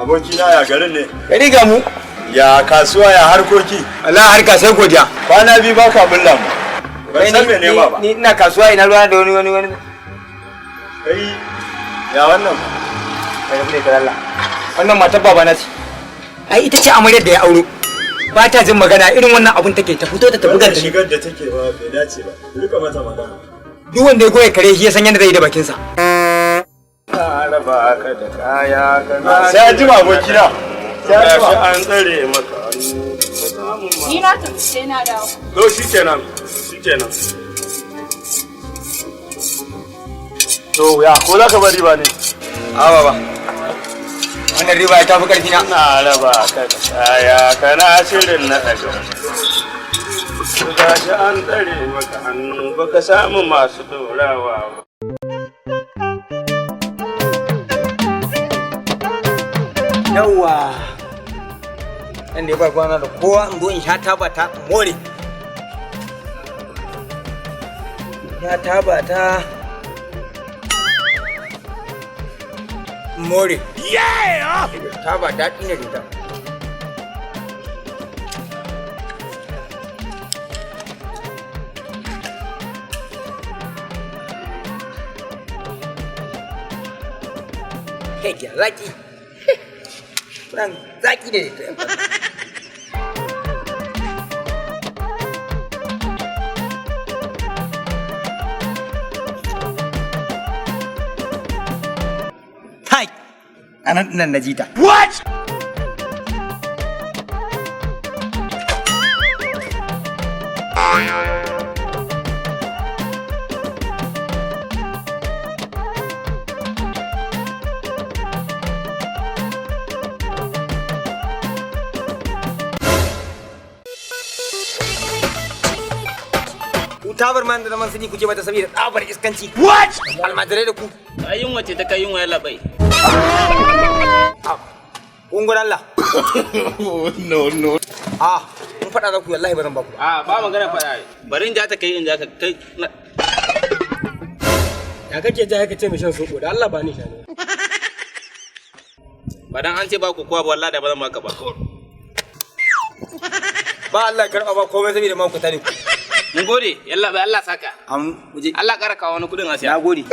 Abokina, ya garin ne? Gari ga mu. Ya kasuwa, ya harkoki? Allah, harka sai godiya. Kwana biyu baka bulla mu. Ban san me nema ba. Ni ina kasuwa, ina ruwa da wani wani wani. Kai, ya wannan? Kai, rabu da Allah. Wannan matar baba na ce. Ai ita ce amaryar da ya auro. Ba ta jin magana, irin wannan abun take ta fito ta tafi Wannan ganta. shigar da take ba bai dace ba. Rika mata magana. Duk wanda ya goya kare, shi ya san yadda zai yi da bakinsa. Raba ka da kaya kana. Sai an jima, abokina. Sai an Gashi jima. an tsare maka hannu. Ka samu ma. Ni na tafi, sai na dawo. To shikenan, shikenan. To ya ko za ka bari ba ne? A baba. Wannan riba ya tafi karfi na. Na raba ka da kaya kana shirin na ɗaga. Gashi an tsare maka hannu, baka samu masu dorawa ba. Yawwa. Dan da ya ba kwana da kowa, in zo in sha taba ta in more. Ya taba ta in more. Yeah! Taba daɗi ne da ita. Kai, ya zaki. Nan zaki ne da ita. Kai! Anan nan na ji ta. What? Ku tabar man da zaman sani kuke mata saboda tsabar iskanci. What? Almajirai da ku. Ai yunwa ce ta kai yunwa, ya labai. Kun gudan Allah. No, no. Ah, kun faɗa za ku yi, wallahi ba zan ba ku. A ba magana faɗa. Bari in ja ta kai, in ja ka kai. Ya kake ja haka ce mai shan soɓo? Da Allah ba ni sha ne. Ba dan an ce ba ku kowa ba, wallahi da ba zan baka ba. Ba Allah ya karɓa ba komai saboda ma ku tare ku. Mun gode, yalla bai, Allah saka. Am, muje. Allah ƙara kawo wani kuɗin a siya. Na gode.